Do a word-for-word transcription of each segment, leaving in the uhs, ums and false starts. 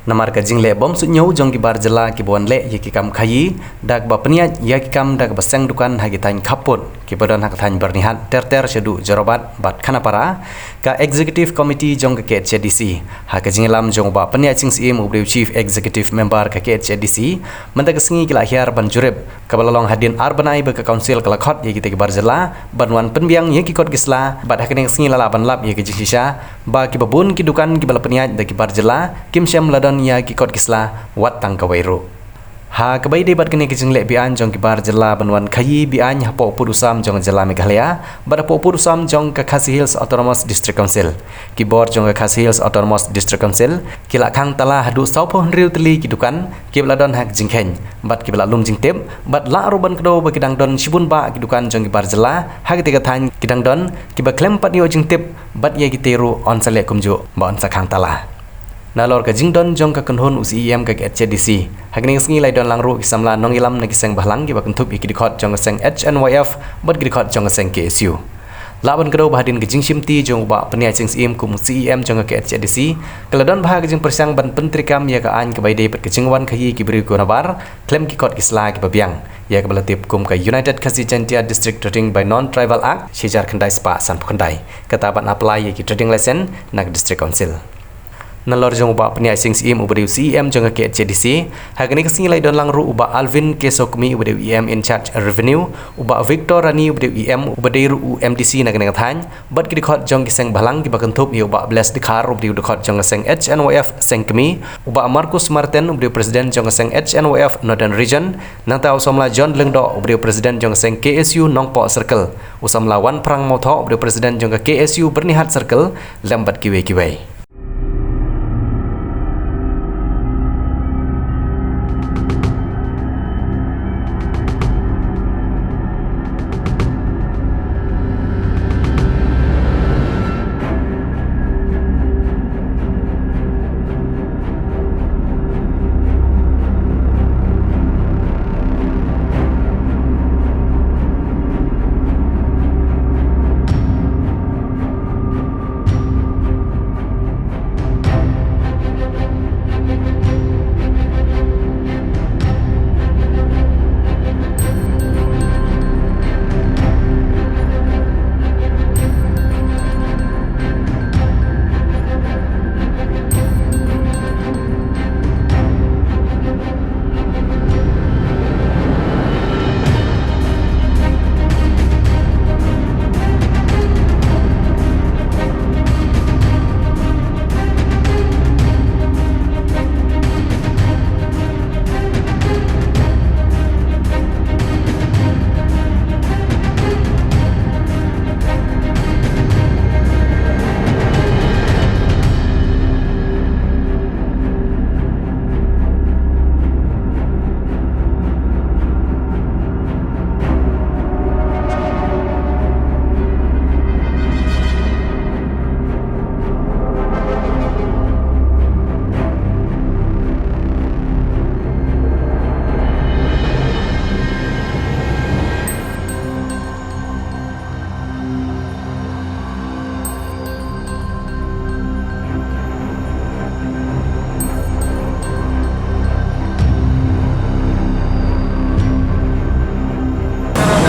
Namar ka jingleh bym suidñiew jong ki bar jylla kiba wan leh ïa ki kam khaïi da kaba pynïaid ïa ki kam da kaba seng dukan ha ki thaiñ khappud kiba don ha ka thaiñ Byrnihat ter ter shaduh Jorabat bad Khanapara, ka Executive Committee jong ka K H A D C ha ka jingïalam jong u Bah Pynïaid Sing Syiem uba dei u Chief Executive Member ka K H A D C mynta ka sngi ki la hiar ban jurip, kaba la long hadien ar bnai ba ka Council ka la khot ïa kita ki bar jylla ban wan pynbiang ïa ki kot ki sla, bad ha kane ka sngi la lah ban lap ïa ka jingshisha ba kiba bun ki dukan kiba la pynïaid da ki bar jylla kim shym la don ïa ki kot ki sla wat tang kawei ruh. Ha kaba ïadei bad kane ka jingleh be-aiñ jong ki bar jylla ban wan khaïi be-aiñ hapoh u pud u sam jong ka jylla Meghalaya bad hapoh u pud u sam jong ka Khasi Hills Autonomous District Council, ki bor jong ka Khasi Hills Autonomous District Council ki la khang tala haduh sawphew hynriew tylli ki dukan kiba la don ha ka jingkheiñ bad kiba la lum jingtip, bad lah ruh ban kdew ba ki dang don shibun bah ki dukan jong ki bar jylla ha katei ka thaiñ ki dang don kiba khlem pat ïoh jingtip bad ïa kitei ruh yn sa leh kumjuh ba yn sa khang tala. Nalor ka jingdon jong ka kynhun u C E M ka K H A D C, ha kane ka sngi la ïadon lang ruh ki samla nongïalam na ki seng bhalang kiba kynthup ïa ki dkhot jong ka seng H N Y F bad ki dkhot jong ka seng K S U. Lah ban kdew ba hadien ka jingshimti jong u Bah Pynïaid Sing Syiem kum u C E M jong ka K H A D C, ka la don bha ka jingpyrshang ban pyntreikam ïa ka aiñ kaba ïadei bad ka jingwan khaïi ki briew kiwa nabar khlem ki kot ki sla kiba biang, ïa kaba la tip kum ka United Khasi Jaintia District Trading by Non-Tribal Act shi hajar khyndai spah sanphew khyndai, kata ban apply ïa ki trading license na ka District Council. Nalor jong u Bah Pynïaid Sing Syiem uba dei u C E M jong ka K H A D C, ha kane ka sngi la ïadon lang ruh u Bah Alvin K Sokmi uba dei u E M in charge Revenue, u Bah Victor Rani uba dei u E M uba dei ruh u M D C na kane ka thaiñ, bad ki dkhot jong ki seng bhalang kiba kynthup ïa u Bah Bless Dkhar uba dei u dkhot jong ka seng H N Y F Sengkmie, u Bah Marcus Martin uba dei u President jong ka seng H N Y F Northern Region, nangta u samla John Lyngdoh uba dei u President jong ka seng K S U Nongpoh Circle, u samla Wanphrang Mawthoh uba dei u President jong ka K S U Byrnihat Circle, lem bad kiwei kiwei.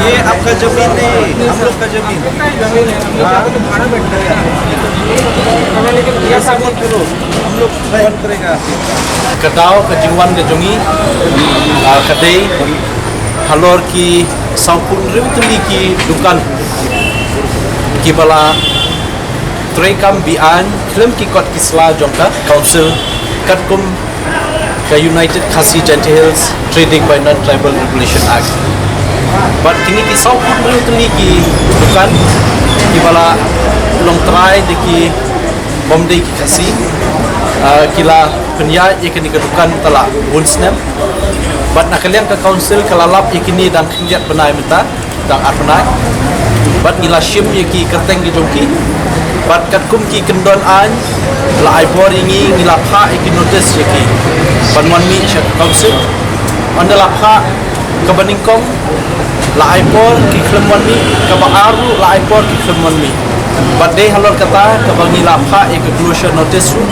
ये आपका जमीन नहीं, हम लोग का जमीन। हाँ। ऐसा मत करो, हम लोग कौन करेगा? Ka daw ka jingwan ka jong ngi, ah, ka dei halor ki sawphew hynriew tylli ki dukan kiba la treikam be-aiñ khlem ki kot ki sla jong ka Council, katkum ka United Khasi Jaintia Hills Trading by Non-Tribal Regulation Act. Bad kine ki sawphew hynriew tylli ki dukan kiba la long trai da ki bym dei ki Khasi, ah, ki la pynïaid ïa kine ki dukan tala bun snem. Bad na ka liang ka Council ka la lap ïa kine dang khyndiat bnai mynta, dang ar bnai. Bad ngi la shim ïa ki kyrteng ki jong ki. Bad katkum ki kyndon aiñ la ai bor ïa ngi, ngi la phah ïa ki notice ïa ki ban wan mih sha ka Council. Ynda la phah kaba nyngkong la ai por ki khlem wan mih, kaba ar ruh la ai por ki khlem wan mih. Bad dei halor kata kaba ngi la phah ïa ka closure notice ruh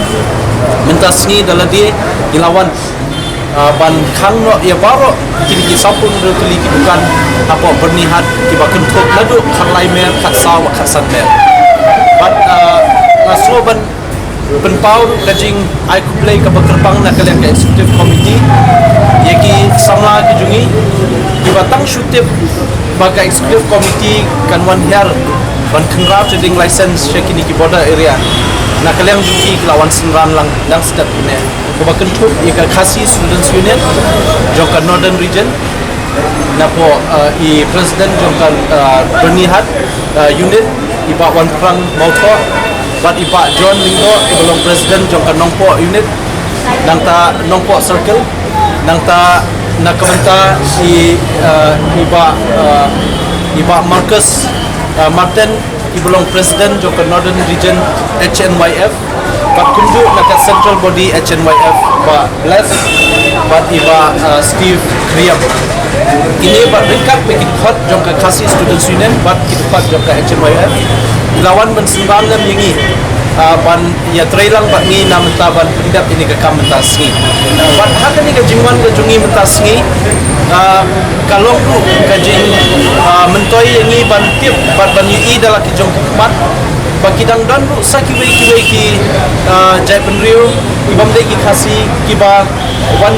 mynta sngi da lade ngi la wan, ah, ban khang noh ïa baroh kine ki saphew tylli ki dukan hapoh Byrnihat kiba kynthup naduh khatlai mer, khatsaw, khatsan mer. Bad, ah, nga sngew ban pynpaw ruh ka jingai khublei kaba kyrpang na ka liang ka executive committee ïa ki samla ki jong ngi kiba tang shu tip ba ka executive committee kan wan hiar ban khynraw trading license sha kine ki border area. Na ka liang jong ki, ki la wan synran lang dang step kine kaba kynthup ïa ka Khasi Students Union jong ka Northern Region, napoh, uh, i president jong ka, uh, Byrnihat, uh, unit, i Bah Wanprang Mawthoh, bad i Bah John Lyngdoh, iba long president jong ka Nongpoh unit, nangta Nongpoh circle, nangta na ka bynta i, uh, i Bah, uh, i Bah Marcus, uh, Martin, iba long president jong ka Northern Region H N Y F, bad kumjuh na ka central body H N Y F, Bah Bless bad i Bah, uh, Steve Kriam. Kine bad ryngkat bad ki dkhot jong ka Khasi Students Union bad ki dkhot jong ka H N Y F ki la wan ban synran lem ïa ngi, uh, ban ïatreilang bad ngi na mynta ban pyndep ïa kane ka kam mynta sngi. Bad ha kane ka jingwan ka jong ngi mynta sngi, ah, ka long ruh ka jing, ah, myntoi ïa ngi ban tip bad ban ïohi da la ki jong ki khmat ba ki dang don ruh sa kiwei kiwei ki, ah, jaitbynriew ki bym dei ki Khasi kiba wan,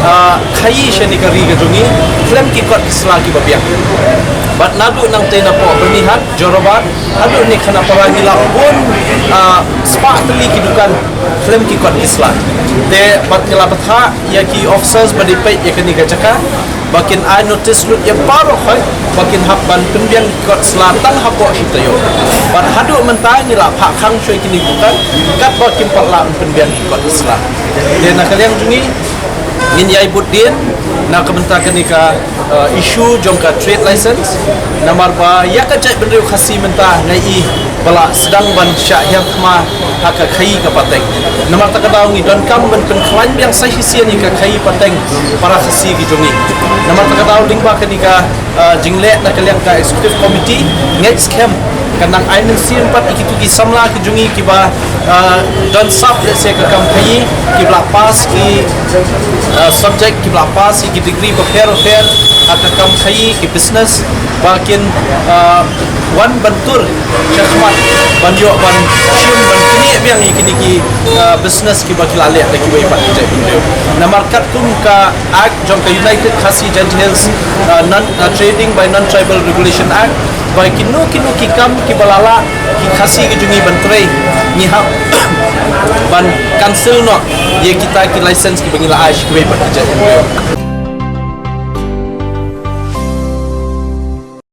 ah, khaii sha kane ka ri ka jong ngi khlem ki kot ki sla kiba biang. Bad naduh nangtei napoh Byrnihat, Jorabat, haduh ne Khanapara ngi la bun, ah, spah tylli ki dukan khlem ki kot ki sla. Te bad ngi la bthah ïa ki officers ba dei peit ïa kane ka jaka ba kin ai notice lut ïa baroh khoit ba kin hap ban pynbiang ki kot sla tang hapoh shi taïew. Bad haduh mynta ngi la phah khang shuwa ïa kine ki dukan katba kim pat lah pynbiang ki kot ki sla. Te na ka liang jong ngi ngin ïai bud dien na ka bynta kane ka, uh, issue jong ka trade license. Namar ba ïa ka jaitbynriew Khasi mynta nga i ba la sdang ban shah hiar thma ha ka khaii ka pateng. Namar kata ka daw ngi donkam ban pynkhlaiñ biang sa shisien ïa ka khaii pateng para Khasi ki jong ngi. Namar kata ka daw lyngba kane ka, uh, jingleh na ka liang ka executive committee, ngeit skhem kan nang ai mynsiem pat ïa kito ki samla ki jong ngi kiba, ah, don sap lehse ka kam khaii, kiba la pass ki, ah, subject, kiba la pass ïa ki degree bapher bapher ha ka kam khaii, ki business, ba kin, ah, wan ban tur shakhmat ban ïoh ban shim ban knieh biang ïa kine ki, ah, business kiba ki la leh da kiwei pat ki jaitbynriew. Namar katkum ka Act jong ka United Khasi Jaintia Hills, ah, non, ah, Trading by Non-Tribal Regulation Act, ba kino kino ki kam kiba la lah ki Khasi ki jong ngi ban trei, ngi hap ban cancel noh ïa kita ki license kiba ngi la ai sha kiwei pat ki jaitbynriew.